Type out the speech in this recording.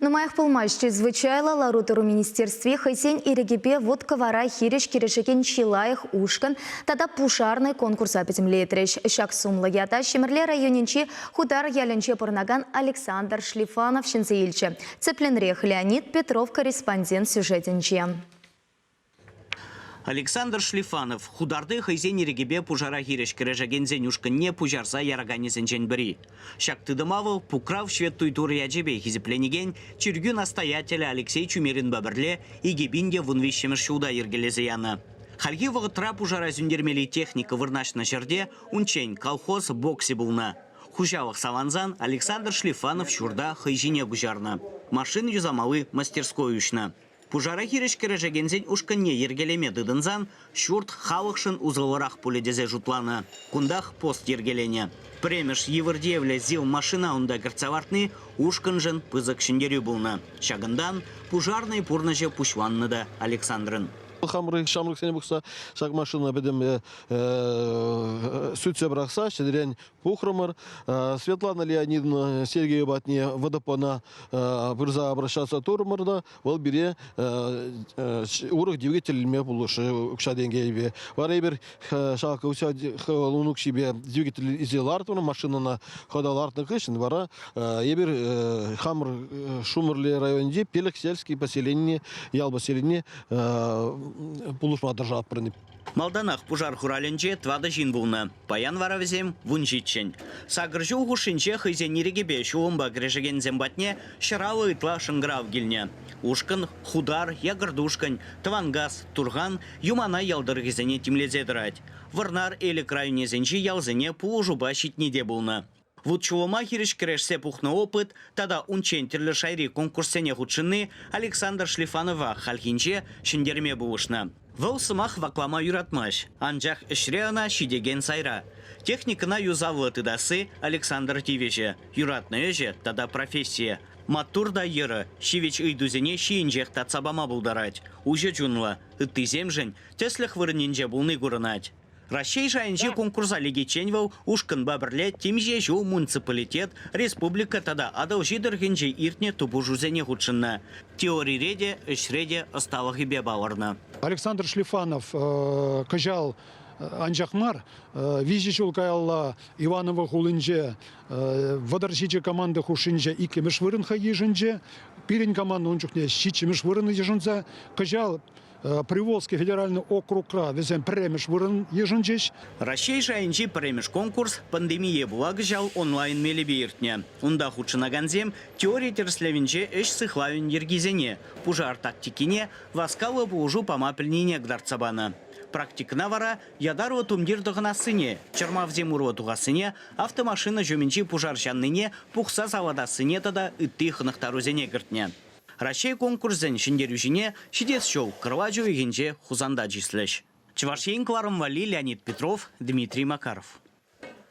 Нумаях пулмасть чрезвычайлӑ лару-тӑру министерстви хӑйсен ирӗкӗпе вут-кӑвара хирӗҫ кӗрешекен чи лайӑх ушкӑн тата пушарнӑй конкурса пӗтӗмлетрӗҫ. Ҫак сумлӑ ята Ҫӗмӗрле районӗнчи Хутар ялӗнче пурӑнакан Александр Шлифанов ҫӗнсе илчӗ. Тӗплӗнрех Леонид Петров корреспондент сюжетӗнче. Александр Шлифанов Хутарти хӑйсен ирӗкӗпе пушара хирӗҫ кӗрешекенсен ушкӑнне пуҫарса яраканӗсенчен пӗри. Ҫак тытӑма вӑл Пукрав Ҫветтуй Турӑ ячӗпе хисепленекен чиркӳ настоятелӗ Алексей Чумеринпа пӗрле 2013-мӗш ҫулта йӗркелесе янӑ. Хальхи вӑхӑтра пушара сӳнтермелли техника вырнаҫнӑ ҫӗрте унччен колхоз боксӗ пулнӑ. Хуҫалӑх салансан Александр Шлифанов ҫурта хӑй ҫине куҫарнӑ. Машина юсамалли мастерской уҫнӑ. Пушара хирӗҫ кӗрешекенсен ушкӑнне йӗркелеме тытӑнсан ҫурт халӑхшӑн усӑллӑрах пулӗ тесе шутланӑ. Кунтах пост йӗркеленӗ. Пӗрремӗш йывӑр тиевлӗ ЗИЛ машина унта кӗртсе лартни ушкӑншӑн пысӑк ҫӗнтерӳ пулнӑ. Ҫакӑнтан пушарнӑй пурнӑҫӗ пуҫланнӑ та Александрӑн. Хамӑр ҫамрӑксене пухса ҫак машина пӗтӗм сӳтсе пӑрахса ҫӗнӗрен пухрӑмӑр. Светлана Леонидовна Сергеева патне ВДПна пырса обращаться турӑмӑр та вӑл пире урӑх двигатель илме пулӑшрӗ укҫа-тенкӗпе. Вара эпир ҫак ун укҫипе двигатель илсе лартӑмӑр, машинӑна хӑта лартнӑ хыҫҫӑн вара эпир хамӑр Шумӑрле районӗнчи Пелӗк сельский поселенине, ял поселенине пулӑшма тӑрӑшатпӑр. Малтанах пушар хуралӗнче тӑватӑ ҫын пулнӑ. Паян вара вӗсем 17-ӗн. Сакӑр ҫул хушшинче хӑйсен ирӗкӗпе ҫулӑмпа кӗрешекенсем патне 150 ытла шӑнкӑрав килнӗ. Ушкӑн Хутар, Якӑртушкӑнь, Тӑванкас, Турхан, Юманай ял тӑрӑхӗсене тимлесе тӑрать. Вӑрнар, Элӗк районӗсенчи ялсене пулӑшупа ҫитни те пулнӑ. Вут-ҫулӑма хирӗҫ кӗрешсе пухнӑ опыт тата унччен тӗрлӗ шайри конкурссене хутшӑнни Александр Шлифанова хальхинче ҫӗнтерме пулӑшнӑ. Вӑл сӑмах ваклама юратмасть, анчах ӗҫре ӑна ҫитекен сайра. Техникӑна юсавлӑ тытасси Александр тивӗҫӗ, юратнӑ ӗҫӗ тата профессийӗ. Маттур та йӑрӑ, ҫивӗч ыйтусене ҫийӗнчех татса пама пултарать. Уҫӑ чунлӑ, ыттисемшӗн тӗслӗх вырӑнӗнче пулни курӑнать. Раҫҫей шайӗнчи конкурса лекиччен вӑл ушкӑнпа пӗрле темиҫе ҫул муниципалитет, республика тата Атӑлҫи тӑрӑхӗнче иртнӗ тупӑшусене хутшӑннӑ. Теорире те, ӗҫре те ӑсталӑхӗпе палӑрнӑ. Александр Шлифанов кӑҫал анчах мар, 3 ҫул каялла Иваново хулинче 37 команда хушшинче иккӗмӗш вырӑн хӑй йышӑнчӗ. Пирӗн команда ун чухне ҫиччӗмӗш вырӑн йышӑнса кӑҫал Приволжский федеральный округра вӗсем пӗрремӗш вырӑн йышӑнчӗҫ. Раҫҫей шайӗнчи пӗрремӗш конкурс пандемие пула кӑҫал онлайн мелӗпе иртнӗ. Унта хутшӑнакансем теори тӗрӗслевӗнче ӗҫ сыхлавӗн йӗркисене, пушар тактикине, васкавлӑ пулӑшу пама пӗлнине кӑтартса панӑ. Практикӑна вара ятарлӑ тумтир тӑхӑнассине, чӑрмавсем урлӑ тухассине, автомашина ҫумӗнчи пушар ҫаннине пухса салатассине тата ытти хӑнӑхтарусене кӗртнӗ. Раҫҫей конкурсӗн ҫӗнтерӳҫине ҫитес ҫул кӑрлач уйӑхӗнче Хусанта чыслӗҫ. Чӑваш Ен кӑларӑм валли Леонид Петров, Дмитрий Макаров.